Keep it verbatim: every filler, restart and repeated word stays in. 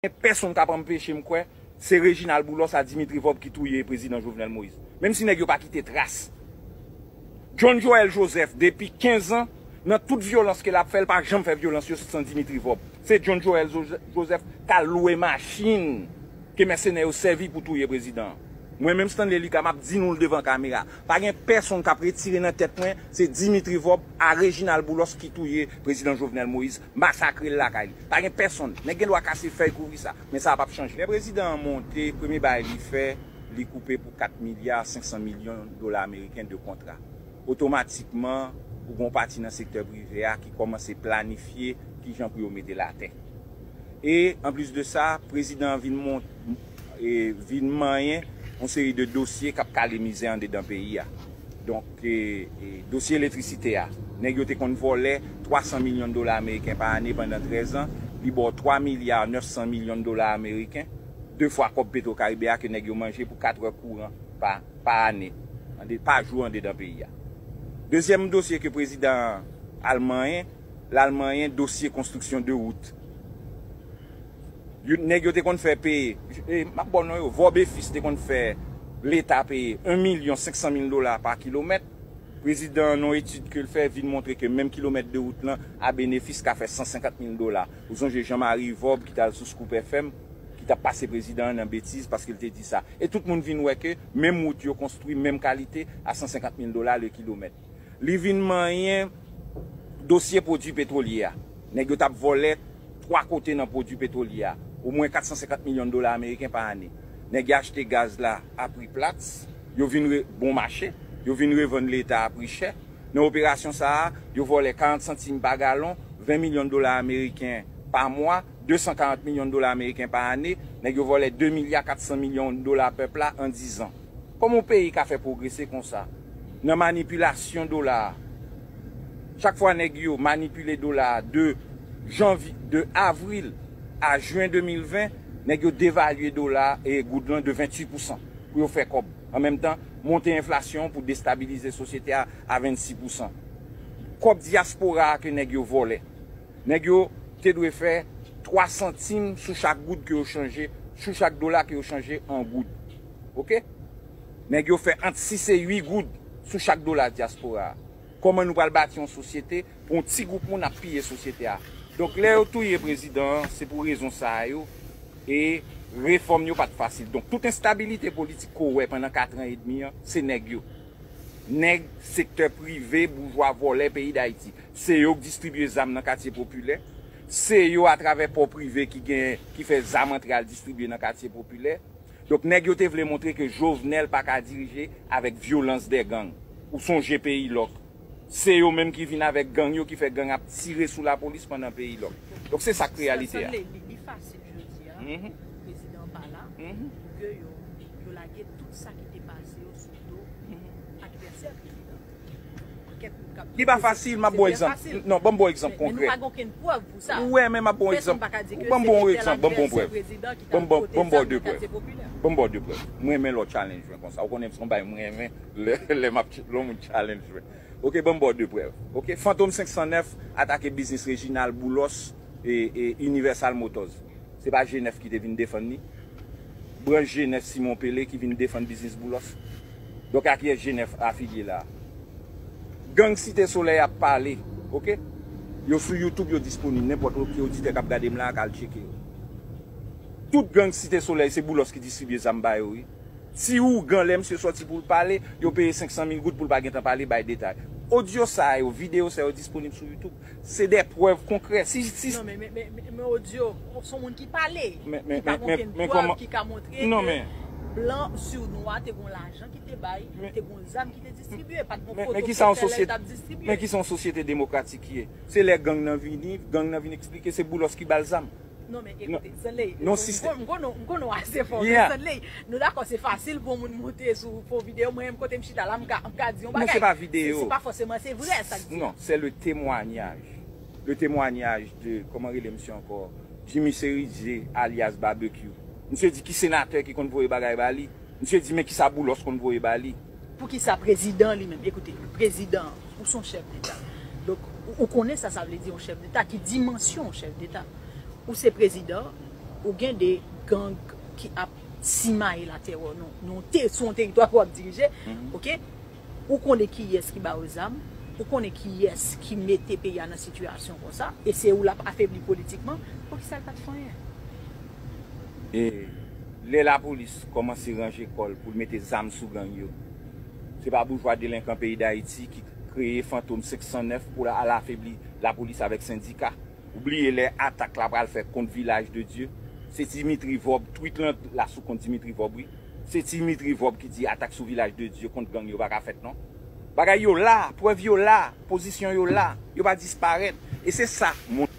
Pèsonn k ap anpeche m kwè se Reginald Boulos a Dimitri Vorbe ki touye prezidan Jovenel Moïse. Menm si nèg yo pa kite tras. John Joël Joseph, depi kenz an, nan tout vyolans ke l ap fè, l pa janm fè vyolans yo san Dimitri Vorbe. Se John Joël Joseph k al lwe machin ke mèsenè yo sèvi pou touye prezidan an. Mwen menm Stanley Lucas, m ap di nou l devan kamera. Pa gen pèsonn k ap retire nan tèt mwen se Dimitri Vorbe a Reginald Boulos ki touye prezidan Jovenel Moïse, masakre l lakay li. Pa gen pèsonn. Nèg gen dwa kase fèy kouvri sa. Men sa p ap chanje. Lè prezidan an monte, premye bagay li fè, li koupe pou kat milya senk san milyon dola ameriken de kontra. Otomatikman, ou gen yon pati nan sektè prive a ki kòmanse planifye kijan pou yo mete l atè. E anplis de sa, prezidan an vin mont, e, vin manyen yon seri de dosye k ap kale mizè andedan peyi a. Donk, e, e, dosye elektrisite a, nèg yo te konn vòlè twa san milyon dola ameriken pa ane pandan trèz an, li ba w twa milya nèf san milyon dola ameriken, de fwa kòb Petro Caribe a ke nèg yo manje pou kat è kouran pa, pa ane, ande, pa jou andedan peyi a. Dezyèm dosye ke prezidan an al manyen, l al manyen dosye konstriksyon de wout. Yo, nèg yo te konn fè peye, e, m ap ba w non yo, Vorbe Fils te konn fè Leta peye en milyon senk san mil dola pa kilomèt. Prezidan an, nan yon etid ke l fè, vin montre ke menm kilomèt de wout lan, a benefis, ka fè san senkant mil dola. Ou sonje Jean Marie Vorbe ki t al sou Scoop F M, ki t ap pase prezidan an nan betiz paske l te di sa. E tout moun vin wè ke menm wout yo konstwi, menm kalite, a san senkant mil dola le kilomèt. Li vin manyen dosye pwodui petwolye a. Nèg yo t ap vòlè twa kote nan pwodui petwolye a, omwen kat san senkant milyon dola ameriken pa ane. Nèg yo achte gaz la a pri plat, yo vin re, bon mache, yo vin revann Leta a pri chè. Nan operasyon sa a, yo vòlè karant santim pa galon, ven milyon dola ameriken pa mwa, de san karant milyon dola ameriken pa ane, nèg yo vòlè de milya kat san milyon dola pèp la an diz an. Kòman yon peyi ka fè pwogrese konsa? Nan manipilasyon dola a. Chak fwa nèg yo manipile dola a de janvye, de avril a jen de mil ven, nèg yo devalye dola e goud lan de venntuit pousan pou yo fè kòb. An menm tan, monte enflasyon pou destabilize sosyete a a vennsis pousan. Kòb dyaspora a ke nèg yo vòlè. Nèg yo te dwe fè twa santim sou chak goud ke yo chanje, sou chak dola ke yo chanje an goud. Oke? Nèg yo fè ant sis e uit goud sou chak dola dyaspora a. Kòman nou pral bati yon sosyete pou yon ti gwoup moun ap piye sosyete a? Donk, lè yo touye prezidan an, se pou rezon sa a yo, e refòm yo pa t fasil. Donk, tout enstabilite politik ke w wè pandan kat an edmi an, se nèg yo. Nèg sektè prive, boujwa, vòlè peyi Dayiti. Se yo k distribye zam nan katye popilè. Se yo, atravè pò prive, ki gen, ki fè zam antre al distribye nan katye popilè. Donk, nèg yo te vle montre ke Jovenel pa ka dirije avèk vyolans dè gang. Ou sonje peyi lòk. Se yo menm ki vin avèk gang yo, ki fè gang ap tire sou lapolis pandan peyi lòk. Donk, se sa k reyalite a. Sanble li, li fasil jodi a, mhm, prezidan pa la, mhm, pou ke yo, yo lage tout sa ki te pase yo sou do, mhm, advèsè prezidan. Li pa fasil, m ap ba w egzanp. Non, ban m ba w egzanp konkrè. Men nou pa gen okenn prèv pou sa. Ou wè, men m ap ba w egzanp. Pèsonn pa ka di ke se entèl advèsè prezidan ki t al pote zam nan katye popilè. Ban m ba w de prèv. Ban m ba w de prèv. Mwen renmen lè w challenge mwen konsa. Ou konnen se yon bagay mwen renmen lè, lè m ap ch-, lè yon moun challenge mwen. Oke, ban m ba w de prèv. Oke, Fantom senk san nèf atake biznis Reginald Boulos e, e Universal Motors. Se pa G nèf ki te vin defann li? Branch G nèf Simon Pele ki vin defann biznis Boulos. Donk, a kiyès G nèf afilye la? Gang Site Solèy ap pale, oke? Yo sou YouTube, yo disponib. Nenpòt ki oditè k ap gade m la a ka al tcheke yo. Tout gang Site Solèy, se Boulos ki distribye zam ba yo, wi. Ti ougan, lè misye sòti pou l pale, yo peye senk san mil goud pou l pa gentan pale, bay detay. Odyo sa yo, videyo sa yo disponib sou YouTube. Se de prèv konkrè. Si, si... Non, men, men, men, men, men odyo, se yon moun ki pale. Men, men, men, men, men kòman? Ki pa gen okenn prèv ki ka montre ke blan sou nwa te gon lajan ki te bay, te gon zam ki te distribye, pa t gon foto ki fè lè l t ap distribye. Men ki sa yon sosyete demokratik ye? Se lè gang nan vini, gang nan vin eksplike, se Boulos ki ba l zam. Non, men ekoute, Stanley, m konnen, m konnen w ase fò, men Stanley, nou dakò se fasil pou yon moun monte sou fo videyo, mwen menm kote m chita la, m ka, m ka di yon bagay. Non, se pa videyo. Se, se pa fòseman se vrè sa k di. Non, c'est le témoignage. Le témoignage de, kòman rele misye ankò? Jimmy Seridier, alias Barbecue. Misye di ki senatè ki konn voye bagay ba li. Misye di, men kisa Boulos konn voye ba li. Poukisa prezidan li menm? Ekoute, prezidan, ou se yon chèf deta. Donk, ou, ou konnen sa sa vle di yon chèf deta, ki dimansyon yon chèf deta. Ou se prezidan, Ou gen de gang ki ap simaye latè w nan yon te, sou yon teritwa ke w ap dirije, oke? Ou konnen kiyès ki ba yo zam, ou konnen kiyès ki mete peyi a nan sitiyasyon konsa, e se ou l ap afebli politikman, poukisa l pa t fè anyen? E lè lapolis kòmanse ranje kò l pou l mete zam sou gang yo, se pa boujwa delenkan peyi Dayiti ki kreye Fantom senk san nèf pou l al afebli lapolis avèk sendika. Ou bliye lè atak la pral fè kont Vilaj de Dye? Se Dimitri Vorbe, tweet lan la sou kont Dimitri Vorbe, wi. Se Dimitri Vorbe ki di atak sou Vilaj de Dye kont gang yo pa ka fèt non. Bagay yo la, prèv yo la, pozisyon yo la, yo pa disparèt. E se sa moun